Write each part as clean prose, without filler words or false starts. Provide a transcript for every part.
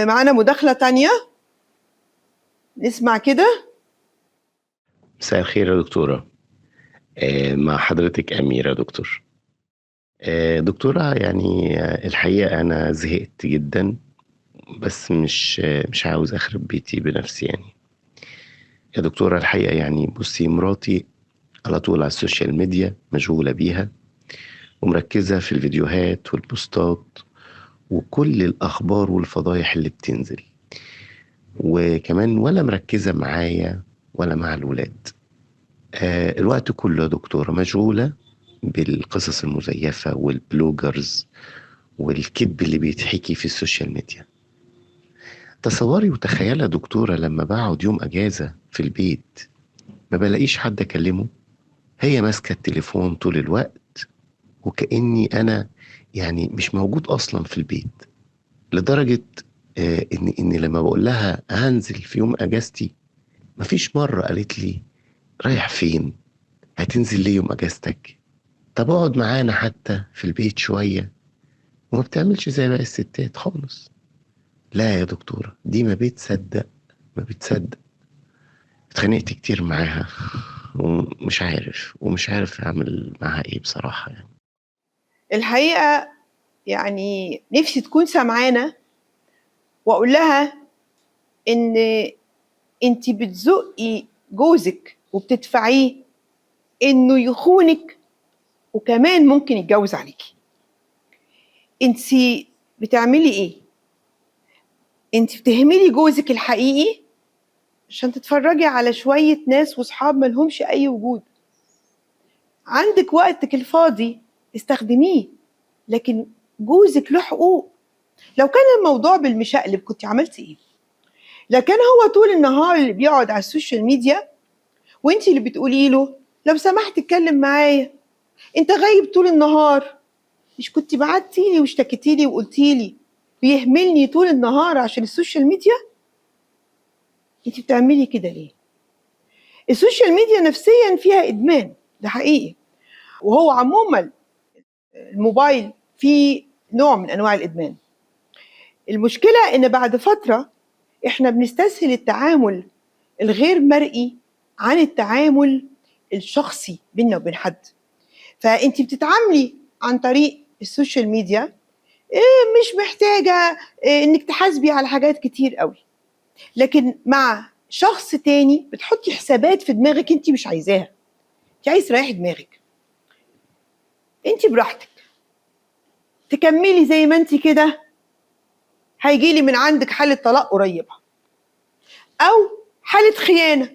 معانا مداخلة تانية، نسمع كده. مساء الخير يا دكتورة. مع حضرتك أميرة يا دكتور. دكتورة، يعني الحقيقة أنا زهقت جدا، بس مش عاوز أخرب بيتي بنفسي. يعني يا دكتورة الحقيقة يعني بصي، مراتي على طول على ال social media مشغولة بيها ومركزة في الفيديوهات والبوستات وكل الأخبار والفضايح اللي بتنزل، وكمان ولا مركزة معايا ولا مع الولاد. الوقت كله يا دكتورة مشغولة بالقصص المزيفة وال bloggers والكذب اللي بيتحكي في ال social media. تصوري وتخيلي يا دكتورة، لما بقعد يوم أجازة في البيت ما بلاقيش حد أكلمه، هي ماسكة التليفون طول الوقت وكأني أنا يعني مش موجود أصلا في البيت، لدرجة إن لما بقول لها هنزل في يوم أجازتي، مفيش مرة قالت لي رايح فين، هتنزل ليه يوم أجازتك، طب اقعد معانا حتى في البيت شوية. وما بتعملش زي باقي الستات خالص. لا يا دكتورة، دي ما بتصدق، ما بتصدق. اتخانقت كتير معاها ومش عارف اعمل معاها ايه بصراحة. يعني الحقيقة يعني نفسي تكون سمعانة واقول لها ان انت بتزقي جوزك وبتدفعيه انه يخونك، وكمان ممكن يتجوز عليكي. انت بتعملي ايه؟ انت بتهملي جوزك الحقيقي عشان تتفرجي على شوية ناس وصحاب ملهمش اي وجود. عندك وقتك الفاضي استخدميه، لكن جوزك له حقوق. لو كان الموضوع بالمشقلب كنت عملتي ايه؟ لكن هو طول النهار اللي بيقعد على ال social media وانت اللي بتقولي له لو سمحت اتكلم معايا، انت غايب طول النهار، مش كنت بعتي لي واشتكيتي لي وقلتي لي بيهملني طول النهار عشان ال social media؟ انت بتعملي كده ليه؟ ال social media نفسيا فيها ادمان، ده حقيقي. وهو عموما الموبايل فيه نوع من انواع الادمان. المشكلة ان بعد فترة احنا بنستسهل التعامل الغير مرئي عن التعامل الشخصي بينا وبين حد. فانت بتتعاملي عن طريق ال social media، مش محتاجه انك تحاسبي على حاجات كتير قوي، لكن مع شخص تاني بتحطي حسابات في دماغك انت مش عايزاها. انت عايز تريحي دماغك، انت براحتك تكملي زي ما انت كده، هيجيلي من عندك حالة طلاق قريبة أو حالة خيانة،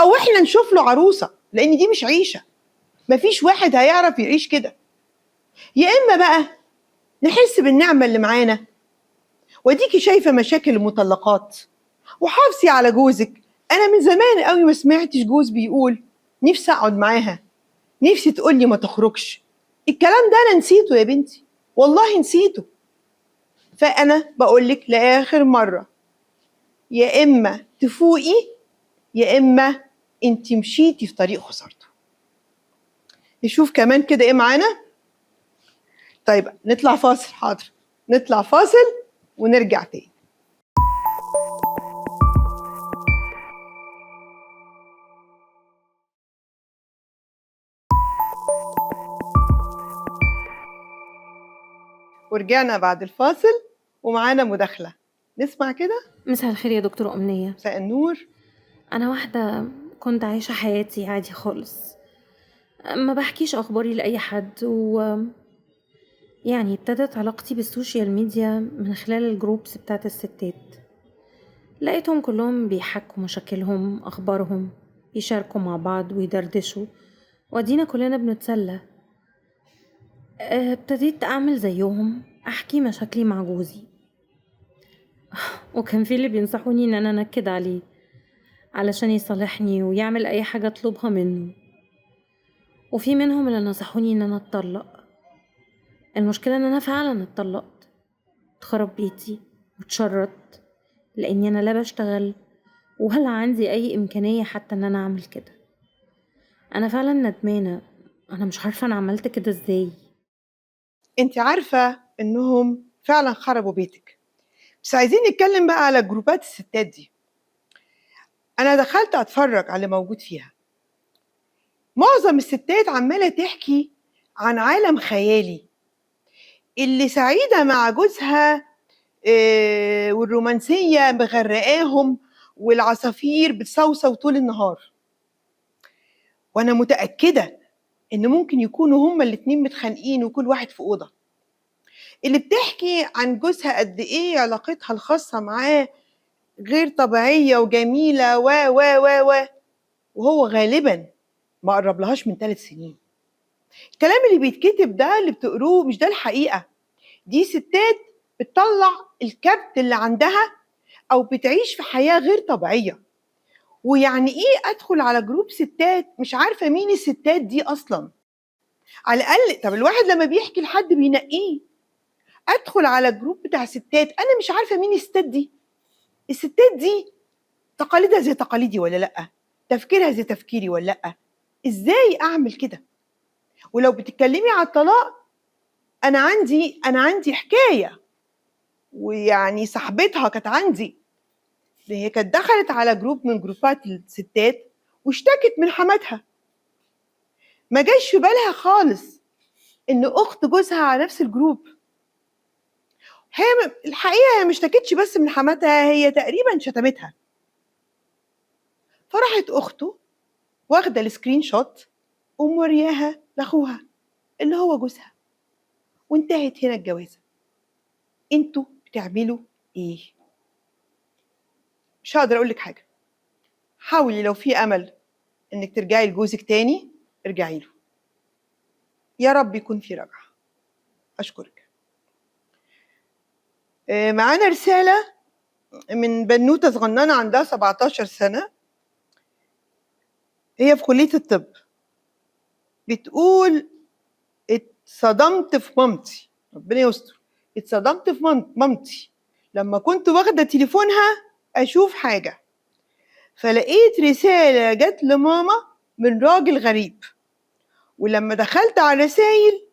أو إحنا نشوف له عروسة، لأن دي مش عيشة، مفيش واحد هيعرف يعيش كده. يا إما بقى نحس بالنعمة اللي معانا، وديكي شايفة مشاكل المطلقات، وحافظي على جوزك. أنا من زمان قوي ما سمعتش جوز بيقول نفسي أقعد معاها، نفسي تقولي ما تخرجش. الكلام ده أنا نسيته يا بنتي، والله نسيته. فأنا بقولك لآخر مرة، يا إما تفوقي يا إما أنت مشيتي في طريق خسارته. نشوف كمان كده إيه معانا. طيب نطلع فاصل، حاضر نطلع فاصل ونرجع تاني. ورجعنا بعد الفاصل ومعانا مداخلة، نسمع كده. مساء الخير يا دكتورة أمنية. مساء النور. أنا واحدة كنت عايشة حياتي عادي خالص، ما بحكيش أخباري لأي حد، و يعني ابتدت علاقتي بال social media من خلال ال groups بتاعت الستات. لقيتهم كلهم بيحكوا مشاكلهم، أخبارهم، يشاركوا مع بعض ويدردشوا، وادينا كلنا بنتسلى. ابتديت أعمل زيهم، أحكي مشاكلي مع جوزي، وكان في اللي بينصحوني إن أنا أنكد عليه علشان يصالحني ويعمل أي حاجة أطلبها منه، وفي منهم اللي نصحوني إن أنا أتطلق. المشكلة إن أنا فعلا اتطلقت، اتخرب بيتي واتشردت، لأني أنا لا بشتغل ولا عندي أي إمكانية حتى إن أنا أعمل كده. أنا فعلا ندمانة، أنا مش عارفة أنا عملت كده إزاي. أنت عارفة إنهم فعلا خربوا بيتك بس عايزين نتكلم بقى على جروبات الستات دي. انا دخلت اتفرج على اللي موجود فيها. معظم الستات عماله تحكي عن عالم خيالي، اللي سعيدة مع جوزها والرومانسيه مغرقاهم والعصافير بتصوصو طول النهار. وانا متاكدة ان ممكن يكونوا هما الاتنين متخانقين وكل واحد في اوضة. اللي بتحكي عن جوزها قد ايه علاقتها الخاصة معاه غير طبيعية وجميلة و و و و وهو غالبا ما قربلهاش من 3 سنين. الكلام اللي بيتكتب ده اللي بتقروه مش ده الحقيقة. دي ستات بتطلع الكبت اللي عندها او بتعيش في حياة غير طبيعية. ويعني ايه ادخل على group ستات مش عارفه مين الستات دي اصلا؟ على الاقل طب الواحد لما بيحكي لحد بينقيه. ادخل على group بتاع ستات انا مش عارفه مين الستات دي. الستات دي تقاليدها زي تقاليدي ولا لا؟ تفكيرها زي تفكيري ولا لا؟ ازاي اعمل كده؟ ولو بتتكلمي على الطلاق، انا عندي حكاية، ويعني صاحبتها كانت عندي، هي كانت دخلت على group من جروبات الستات واشتكت من حماتها. ما جاش في بالها خالص ان اخت جوزها على نفس ال group. هي الحقيقة هي ما اشتكتش بس من حماتها، هي تقريبا شتمتها. فراحت اخته واخده ال screenshot ومورياها لاخوها اللي هو جوزها، وانتهت هنا الجوازه. انتوا بتعملوا ايه؟ مش هقدر اقول لك حاجة. حاولي لو في امل انك ترجعي لجوزك تاني ارجعي له، يا رب يكون في رجعه. اشكرك. معانا رسالة من بنوته صغننه عندها 17 سنة، هي في كليه الطب. بتقول اتصدمت في مامتي، ربنا يستر، اتصدمت في مامتي لما كنت واخده تليفونها اشوف حاجة، فلقيت رسالة جت لماما من راجل غريب، ولما دخلت على الرسايل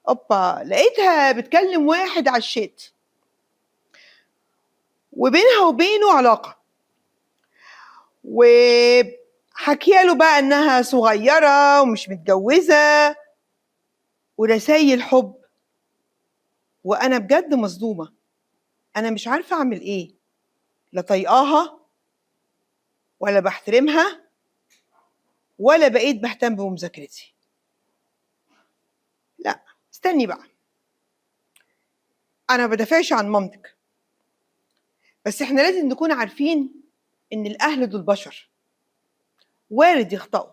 اوبا لقيتها بتكلم واحد على الشات وبينها وبينه علاقة، وحكي له بقى انها صغيرة ومش متجوزة ورسايل حب. وانا بجد مصدومة، انا مش عارفه اعمل ايه، لا طايقاها ولا بحترمها ولا بقيت بهتم بمذاكرتي. لا استني بقى، انا ما بدافعش عن مامتك، بس احنا لازم نكون عارفين ان الاهل دول بشر، وارد يخطئوا.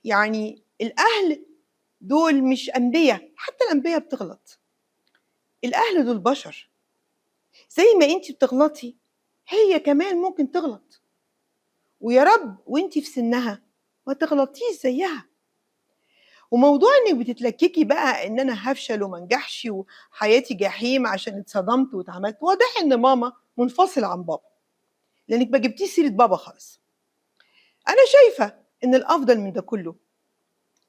يعني الاهل دول مش انبياء، حتى الانبياء بتغلط. الاهل دول بشر، زي ما انت بتغلطي هي كمان ممكن تغلط، ويا رب وانت في سنها ما تغلطيش زيها. وموضوع انك بتتلككي بقى ان انا هفشل وما انجحش وحياتي جحيم عشان اتصدمت واتعملت، واضح ان ماما منفصلة عن بابا، لانك ما جبتيش سيره بابا خالص. انا شايفه ان الافضل من ده كله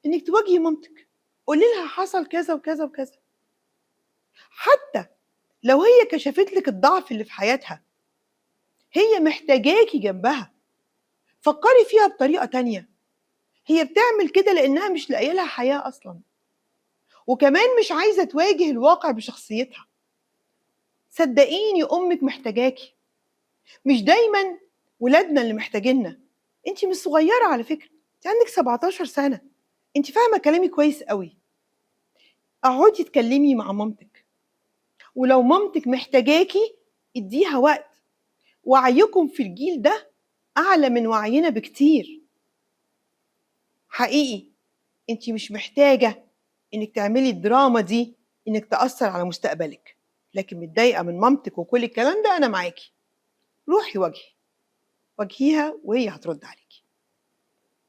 انك تواجهي مامتك، قولي لها حصل كذا وكذا وكذا، حتى لو هي كشفت لك الضعف اللي في حياتها، هي محتاجاكي جنبها. فكري فيها بطريقة تانية، هي بتعمل كده لانها مش لاقيه لها حياة اصلا، وكمان مش عايزه تواجه الواقع بشخصيتها. صدقيني امك محتاجاكي، مش دايما ولادنا اللي محتاجيننا. انت مش صغيرة على فكرة، انت عندك 17 سنة، انت فاهمه كلامي كويس قوي. اقعدي اتكلمي مع مامتك، ولو مامتك محتاجاكي اديها وقت. وعيكم في الجيل ده اعلى من وعينا بكتير. حقيقي انت مش محتاجه انك تعملي الدراما دي انك تاثر على مستقبلك، لكن متضايقة من مامتك وكل الكلام ده انا معاكي. روحي واجهيها وهي هترد عليكي.